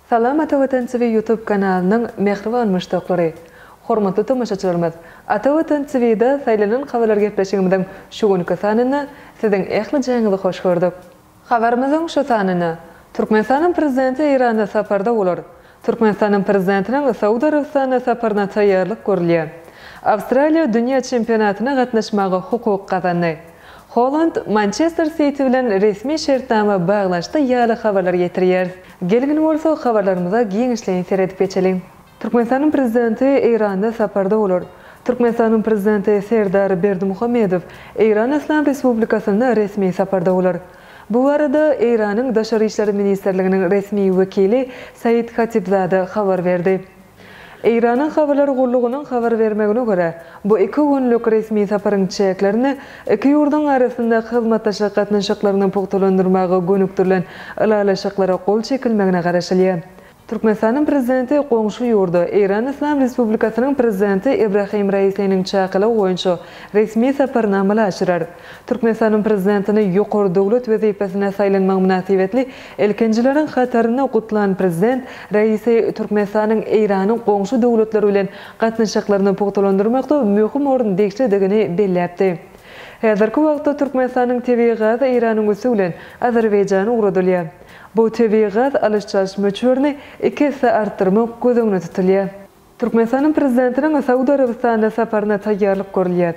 Salam Ata Watan TV YouTube kanalynyň mähriban muşdaklary! Hormatly tomaşaçylarymyz, Ata Watan TV-da Saýlanan habarlar gepleşigimiziň şu günki sanynda siziň ählijaňyzy hoş gördük. Habarymyzyň şu sanynda, Türkmenistanyň Prezidenti Eýranda saparda bolar. Türkmenistanyň Prezidentiniň Saud Arabystanyna saparyna taýýarlyk görülýär. Awstraliýa dünýä çempionatyna gatnaşmaga hukuk gazandy. Holand Mançester Siti bilen resmi şertnama baglaşdy ýaly habarlary ýetirýäris. Geliň indi bolsa habarlarymyza giňişleýin seredip geçeliň. Türkmenistanyň Prezidenti Eýranda saparda bolar. Türkmenistanyň Prezidenti Serdar Berdimuhamedow Eýran Yslam Respublikasynda resmi saparda bolar. Bu barada Eýranyň Daşary işler ministrliginiň resmi wekili Said Hatibzada habar berdi. Eýranyň habarlar gullugynyň habar bermegine görä, bu iki günlük resmi saparyň çäklerinde iki ýurduň arasyndaky hyzmatdaşlyk gatnaşyklaryny pugtalandyrmaga gönükdirilen ylalaşyklara gol çekilmegine garaşylýar. Türkmenistanyň Prezidenti goňşy ýurda, Eýran Yslam Respublikasynyň Prezidenti Ibrahim Raisiniň çakylygy boýunça resmi saparyny amala aşyrar. Türkmenistanyň Prezidentini ýokary döwlet wezipesine saýlanmagy mynasybetli ilkinjileriň hatarynda gutlan Prezident Raisi Türkmenistanyň Eýranyň goňşy döwletler bilen gatnaşyklaryny pugtalandyrmakda möhüm orun degişlidigini belläpdi. Häzirki wagtda Türkmenistanyň tebigy gazy Eýranyň üsti bilen Azerbaýjana ugradylýar. Bu tebigy gaz alyş-çalyş möçberini iki esse artdyrmak göz öňünde tutulýar. Türkmenistanyň Prezidentiniň Saud Arabystanyna saparyna taýýarlyk görülýär.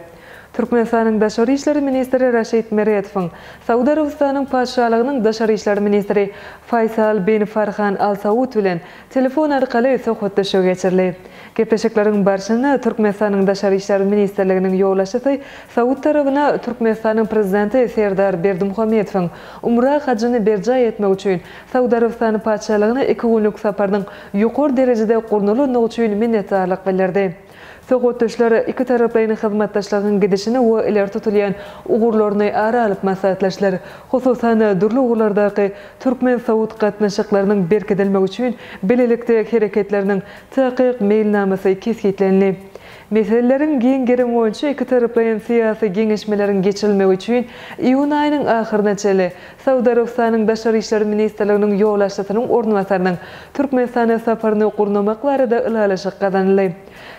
Türkmenistanyň Daşary işler ministri Raşid Meredowyň Saud Arabystanyň Patyşalygynyň Daşary işler ministri Faýsal bin Farhan Al Saud bilen telefon arkaly söhbetdeşligi geçirildi. Gepleşikleriň barşynda Türkmenistanyň Daşary işler ministrliginiň ýolbaşçysy saud tarabyna Türkmenistanyň Prezidenti Serdar Berdimuhamedowyň Umra hajyny berjaý etmek üçin Saud Arabystany Patyşalygyna iki günlük saparynyň ýokary derejede gurnalandygy üçin minnetdarlyk bildirdi. Söhbetdeşler ikitaraplaýyn hyzmatdaşlygyň gidişini we ileri tutulýan ugurlaryny ara alyp maslahatlaşdylar. Hususan-da, dürli ugurlardaky türkmen-saud gatnaşyklarynyň berkidilmegi üçin bilelikde hereketleriniň takyk meýilnamasy kesgitlendi. Meseleleriň giň gerimi boýunça ikitaraplaýyn syýasy geňeşmeleriň geçirilmegi üçin iýun aýynyň ahyryna çenli Saud Arabystanyň Daşary işler ministrliginiň ýolbaşçysynyň orunbasarynyň Türkmenistana saparyny gurnamak barada ylalaşyk gazanyldy.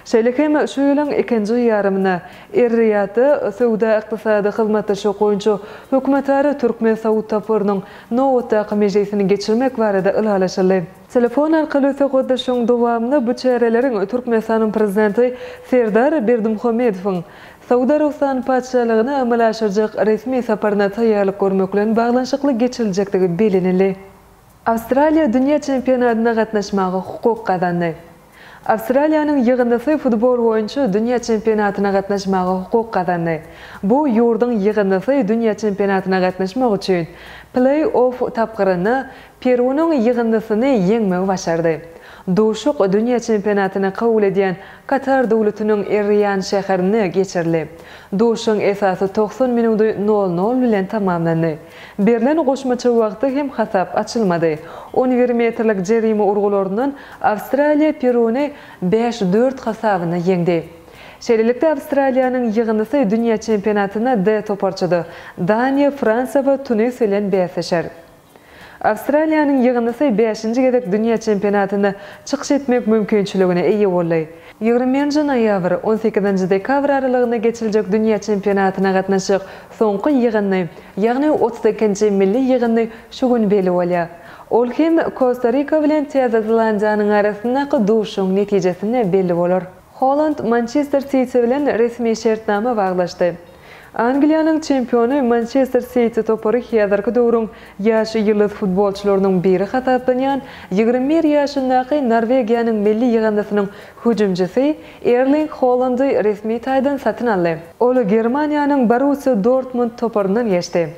Şeýle hem şu ýylyň ikinji ýarymynda Er-Riýadda Söwda-ykdysady hyzmatdaşlyk boýunça hökümetara türkmen-saud toparynyň nobatdaky mejlisini geçirmek barada ylalaşyldy. Telefon arkaly söhbetdeşligiň dowamynda bu çäreleriň Türkmenistanyň Prezidenti Serdar Berdimuhamedowyň Saud Arabystany Patyşalygyna amala aşyrjak resmi saparyna taýýarlyk görmek bilen baglanyşykly geçiriljekdigi bellenildi. Awstraliýa dünýä çempionatyna gatnaşmaga hukuk gazandy. Awstraliýanyň ýygyndysy futbol boýunça dünýä çempionatyna gatnaşmaga hukuk gazandy. Bu ýurduň ýygyndysy dünýä çempionatyna gatnaşmak üçin pleý-off tapgyrynda Perunyň ýygyndysyny ýeňmegi başardy. Duşuk dünýä çempionatyny kabul edýän Katar döwletiniň Er-Riýan şäherinde geçirildi. Duşugyň esasy 90 minudy nol-nol bilen tamamlandy. Berlen goşmaça wagtda hem hasap açylmady. On bir metrlik jerime urgularyndan Awstraliýa Peruny bäş-dört hasabynda ýeňdi. Şeýlelikde, Awstraliýanyň ýygyndysy dünýä çempionatynda D toparçada Daniýa, Fransiýa we Tunis bilen bäsleşer. Awstraliýanyň ýygyndysy bäşinji gezek dünýä çempionatynda çykyş etmek mümkinçiligine eýe boldy. 21-nji noýabr, 18-nji dekabr aralygynda geçiriljek dünýä çempionatyna gatnaşjak soňky ýygyndy, ýagny 32-nji milli ýygyndy şu gün belli bolýar. Ol hem Kosta-Rika bilen Täze Zelandiýanyň arasyndaky duşuşygyň netijesinde belli bolar. Holand Mançester Siti bilen resmi şertnama baglaşdy. Angliýanyň çempiony Mançester Siti topary häzirki döwrüň ýaş ýyldyz futbolçylarynyň biri hasaplanýan 21 ýaşyndaky Norwegiýanyň milli ýygyndysynyň hüjümçisi Erling Holandy resmi taýdan satyn aldy. Ol Germaniýanyň Borussiýa Dortmund toparyndan geçdi.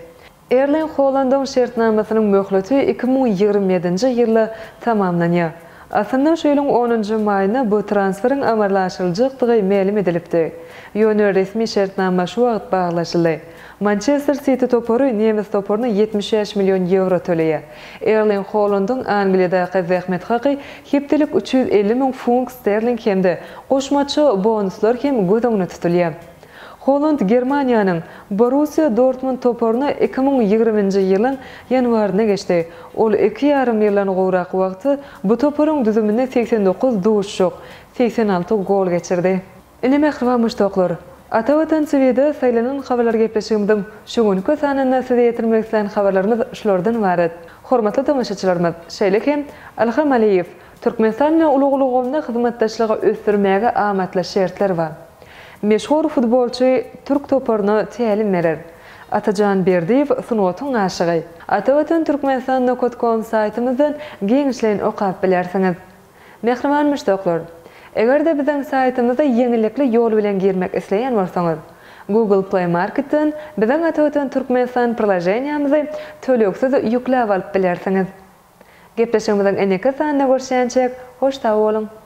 Erling Holandyň şertnamasynyň möhleti 2027-nji ýylda tamamlanýar. Aslynda şu ýylyň onunjy maýynda bu transferiň amala aşyryljakdygy mälim edilipdi. Ýöne resmi şertnama şu wagt baglaşyldy. Mançester Siti topary nemes toparyna 75 million ýewro töleýär. Erling Holandyň Angliýadaky zähmet haky hepdelik 350 müň funt sterling hem-de goşmaça bonuslar hem göz öňünde tutulýar. Holand Germaniýanyň Borussiýa Dortmund toparyna 2020-nji ýylyň ýanwarynda geçdi. Ol iki ýarym ýyldan gowrak wagtda bu toparyň düzüminde 89 duşuşyk, 86 gol geçirdi. Ine mähriban muşdaklar, Ata Watan TVde saýlanan habarlar gepleşigimiziň şu günki sanynda size ýetirmek islän habarlarymyz şulardan ybarat. Hormatly tomaşaçylarymyz, şeýle hem Ilham Aliýew, Türkmenistan bilen ulag ulgamynda hyzmatdaşlygy ösdürmäge amatly şertler bar. Meşhur futbolçy türk toparyna tälim berer. Atajan Berdiýew sungatyň aşygy. Atavatan Türkmenistan nokat kom saýtymyzdan giňişleýin okap bilersiňiz. Mähriban muşdaklar! Eger-de biziň saýtymyza ýeňillikli ýol bilen girmek isleýän bolsaňyz, Google Play Marketden biziň Atavatan Türkmenistan priloženiýamyzy tölegsiz ýükläp alyp bilersiňiz. Gepleşigimiziň indiki sanynda görüşýänçäk, hoş sag boluň!